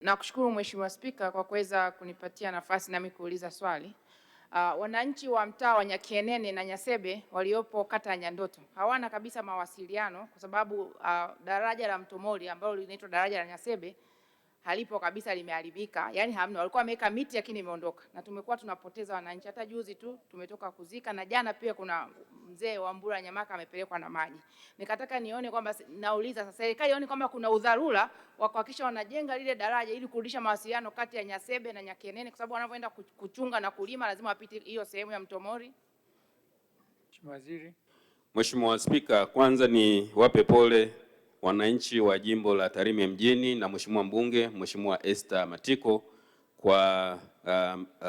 Nakushukuru Mheshimiwa Spika kwa kuweza kunipatia nafasi nami kuuliza swali. Wananchi wa mtaa wa Nyakienene na Nyasebe waliopo kata ya Nyandoto hawana kabisa mawasiliano kwa sababu daraja la Mto Moli ambalo linaitwa daraja la Nyasebe halipo kabisa, limeharibika, yaani hamna. Walikuwa wameweka miti lakini imeondoka, na tumekuwa tunapoteza wananchi. Hata juzi tu tumetoka kuzika, na jana pia kuna mzee wa Mbura Nyamaka amepelekwa na maji. Nikataka nione kwamba, nauliza sasa serikali ione kwamba kuna udharura wa kuhakikisha wanajenga lile daraja ili kurudisha mawasiliano kati ya Nyasebe na Nyakienene, kwa sababu wanavyoenda kuchunga na kulima lazima wapite hiyo sehemu ya Mto Mori. Mheshimiwa Waziri. Mheshimiwa Spika, kwanza ni wape pole wananchi wa jimbo la Tarime mjini na Mheshimiwa mbunge Mheshimiwa Esther Matiko kwa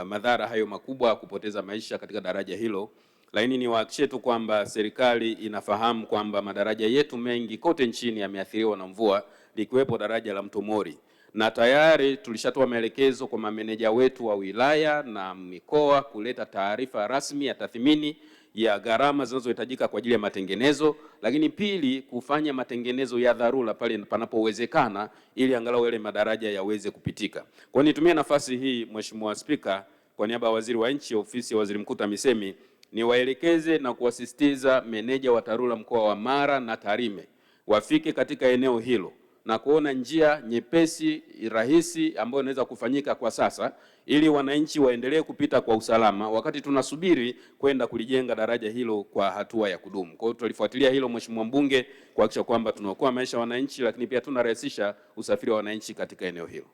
madhara hayo makubwa kupoteza maisha katika daraja hilo, lakini niwahakikishie tu kwamba serikali inafahamu kwamba madaraja yetu mengi kote nchini yameathiriwa na mvua likiwepo daraja la Mto Mori, na tayari tulishatoa maelekezo kwa mameneja wetu wa wilaya na mikoa kuleta taarifa rasmi ya tathmini ya gharama zinazohitajika kwa ajili ya matengenezo, lakini pili, kufanya matengenezo ya dharura pale panapowezekana ili angalau yale madaraja yaweze kupitika. Kwa hiyo nitumie nafasi hii Mheshimiwa Spika, kwa niaba ya Waziri wa Nchi, Ofisi ya Waziri Mkuu TAMISEMI, niwaelekeze na kuwasisitiza meneja wa TARURA mkoa wa Mara na Tarime wafike katika eneo hilo na kuona njia nyepesi rahisi ambayo inaweza kufanyika kwa sasa ili wananchi waendelee kupita kwa usalama wakati tunasubiri kwenda kulijenga daraja hilo kwa hatua ya kudumu. Kwa hiyo tutalifuatilia hilo Mheshimiwa Mbunge, kuhakikisha kwamba tunaokoa maisha ya wananchi, lakini pia tunarahisisha usafiri wa wananchi katika eneo hilo.